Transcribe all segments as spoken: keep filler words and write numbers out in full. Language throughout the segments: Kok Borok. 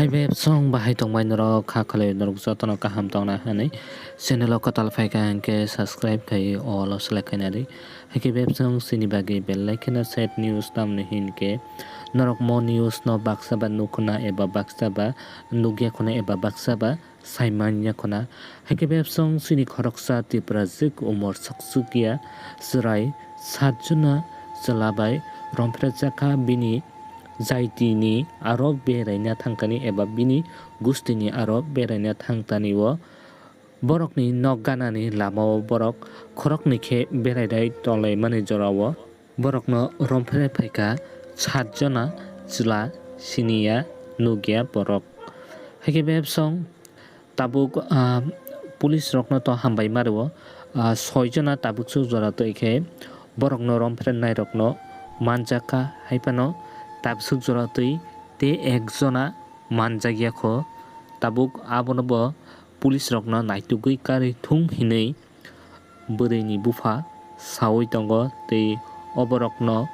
Bebsong bahai tongmai norok kha khalai norok jotono kaham tongna hwnwi channel o kwtal phaikha hwnkhe subscribe khai all o select khaina di. Haikhe bebsong chini bagwi belai kheno sad news tamni hinkhe norok mo news no baksa ba nukhuna eba baksa ba nukya khuna eba baksa ba saimanya khuna. Haikhe bebsong chini khoroksa Tiprajwk umor sokchukya chwrai satjona chwla bai romphrejakha bini jaitini aro beraina thangkani eba bini gustini aro beraina thangtani o borokni nok ganani lamao borok khoroknwi khe berai rai tonglaimani jorao borokno romphere phaikha satjona chwla siniya nukya borok. Haikhe bebsong tabuk, ah, police rokno to hambai mario, ah, soi jona tabuk suk jora twi khe borokno romphere nai rokno manjakha haiphano tabuk suk jora twi tei ek jona manjakya kho. Tabuk abono bo police rokno naitugwi karwi thung hinwi bwrwini bupha saui tongo tei oborokno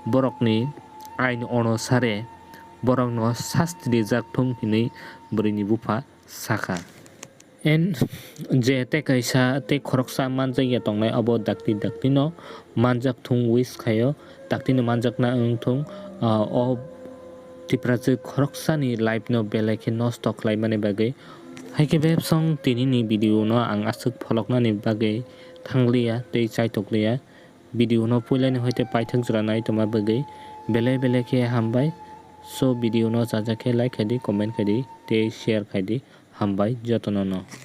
borokni ain onusare borokno sasti rijak thung hinwi bwrwini bupha sakha. En je tei kaisa tei khoroksa manjakya tongnai obo dakti daktino manjak thung wish khaio, daktino manjakna wng thung, ah, o Tiprajwk khoroksani life no belai khe nosto khlaimani bagwi. Haikhe bebsong tinini video no ang aswk pholoknani bagwi thangliya tei chaitokliya. Video no puilani hoite paithak jora nai tongma bagwi belai belai khe hambai. So video no chajak khe like khaidi, comment khaidi tei share khaidi. Hambai jotono no.